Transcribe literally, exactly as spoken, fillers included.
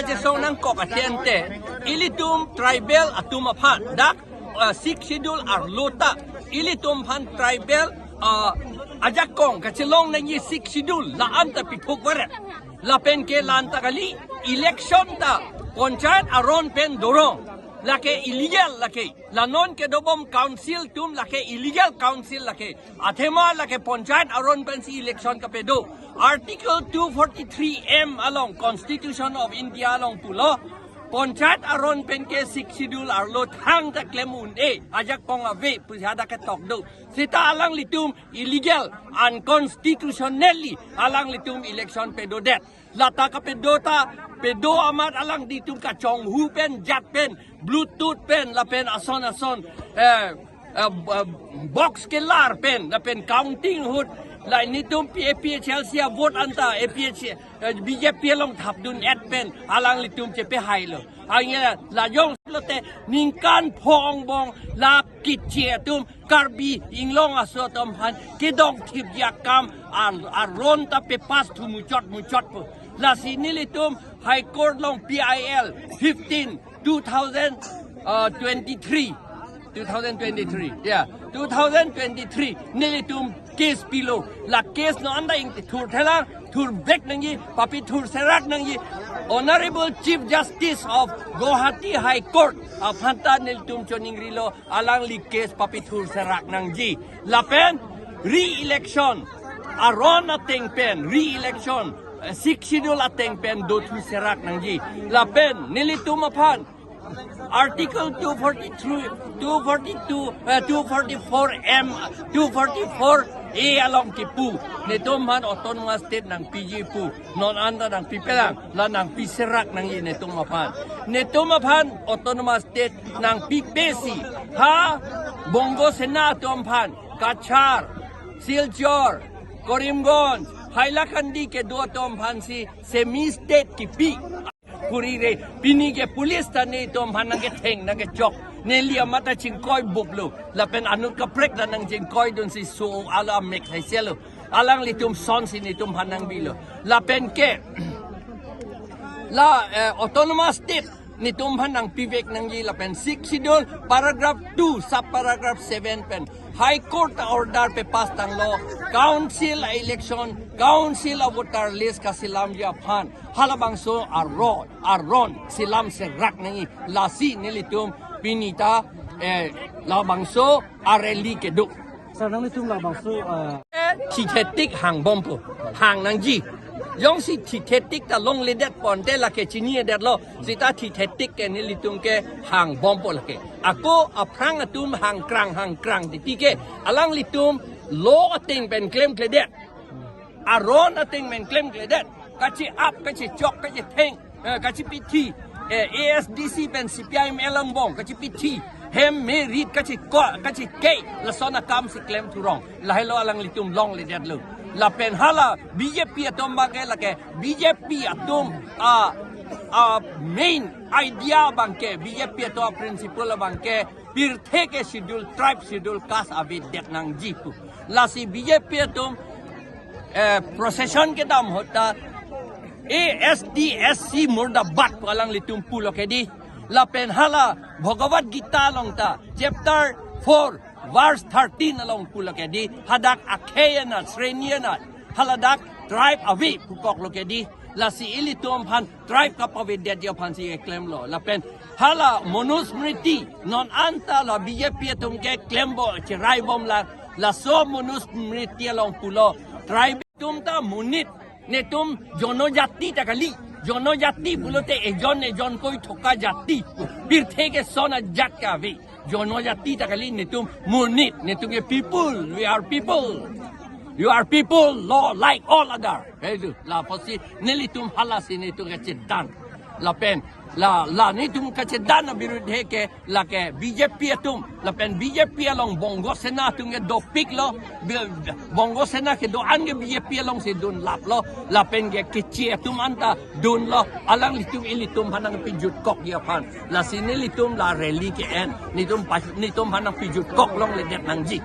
Chesong nangkok ateng te, ilitum tribal atum aphan, dak, uh, Sixth Schedule arlo ta, ilitum aphan tribal, uh, ajakong kachelong nangji Sixth Schedule la-an ta piphuk varet. Lapen ke la-an ta kali, election ta panchayat aron pen dorong. Lake illegal lake. La non kedobom council atum lake illegal council lake. Athema lake panchayat aron pensi election kapedo. Article two forty-three M along Constitution of India along pulo, panchayat aron pen ke Sixth Schedule arlo thangta klem un-e, ajakong ave pusi hadak ketok do. Seta alanglitum illegal, unconstitutionally alanglitum election pedodet. La ta kapedo ta, pedo amat alanglitum kachonghu pen, jat pen, Bluetooth pen, lapen ason ason, eh, eh, b-, eh, box kelar pen, lapen counting ahut, la netum P-, A P H L C avote anta, A P H, eh, B J P along thapdun-et pen, alanglitum chepehailo. Hanya la jongsi lote ningkan pho angbong la kiche atum Karbi Anglong aso atum aphan kedongthipji akam ar-, aron ta pepass thu muchot muchot po. Lasi nelitum High Court along P I L fifteen, two thousand, uh, twenty-three. Two thousand twenty-three. Yeah. Two thousand twenty-three. Nelitum case pilo. La case non anta ingthurthelang, thurvek nangji, papithur serak nangji. Honorable Chief Justice of Guwahati High Court aphan ta nelitum choningrilo, alangli case papithur serak nangji. Lapen re-election aron ateng pen, re-election, eh, Sixth Schedule ateng pen dothu serak nangji. Lapen nelitum aphan Article two forty-three, two forty-two, eh, two forty-four M, two forty-four A along kipu. Netum aphan autonomous state nangpiji pu. Non anta nangpipelang, la nangpi serak nangji netum aphan. Netum aphan autonomous state nangpipe si, ha Bongo Sena atum aphan Cachar, Silchar, Karimganj, Hailakandi kedo atum aphan si semi state kipi. Puri re, pini ke police ta netum aphan nangketheng nangkechok. Neli amat ta chingkoi buklo. Lapen anut kaprek ta nangchingkoidunsi so ala mek haiselo. Alanglitum sonsi netum aphan nangbilo. Lapen ke la, eh, autonomous state netum aphan nangpivek nangji lapen Sixth Schedule paragraph two, sub paragraph seven pen High Court ta order pepass tanglo, council election, council a voter list kaselamji aphan. Halabangso aron, aron selam serak nangji, lasi nelitum pini ta, eh, labangso a rally kedo. Sir, nanglitum labangso, eh, Thithetik hangbompo, hang nangji. Jongsi thithetik ta longledet ponte lake chinidetlo, seta thithetik ke nelitum ke hangbompo lake. Ako aphrang atum hangkrang hangkrang titi ke, alanglitum law ateng pen klemkledet, aron ateng pen klemkledet, kachi-ap, kachichok, kachitheng, eh, kachipithi, eh, A S D C pen C P I M L angbong kachipithi, hem merit kachiko, kachikei, lason akam si klem thurong. Lahelo alanglitum longledetlo. Lapen hala B J P atum abangke lake, B J P atum a, a main idea abangke, B J P atum a principle abangke, pirthe ke schedule tribe, schedule caste avedet nangji pu. Lasi B J P atum, eh, procession kedam ahut ta A S D S C murdabad pu alanglitum pulo ke dei. Lapen hala Bhagavad Gita along ta chapter four verse thirteen along pulo ke dei. Hadak akhei anat, sreni anat, haladak tribe ave pukoklo ke dei. Lasi ilitum aphan tribe kapavedetji aphansi klemlo. Lapen hala Manusmriti, non anta la B J P atum ke klembo cheraibomlang, laso Manusmriti along pulo, tribe atum ta monit, netum jonojati ta kali, jonojati pulote ejon ejon koi thoka jati, pirthe ke son ajat ke ave, jonojati ta kali, netum monit, netum ke people, we are people. You are people, law like all other. Hei tu, la apotsi nelitum halasi netum kachedan. Lapen la, la netum kachedan abirudhe ke lake B J P atum. Lapen B J P along Bongo Sena atum ke dopiklo. Bi-, Bongo Sena kedo-an ke B J P alongsi dunlaplo. Lapen ke kiche atum anta dunlo. Alanglitum ilitum aphan nangpijutkokji aphan. Lasi nelitum la rally ke-en. Netum pas, netum aphan nangpijutkok longledet nangji.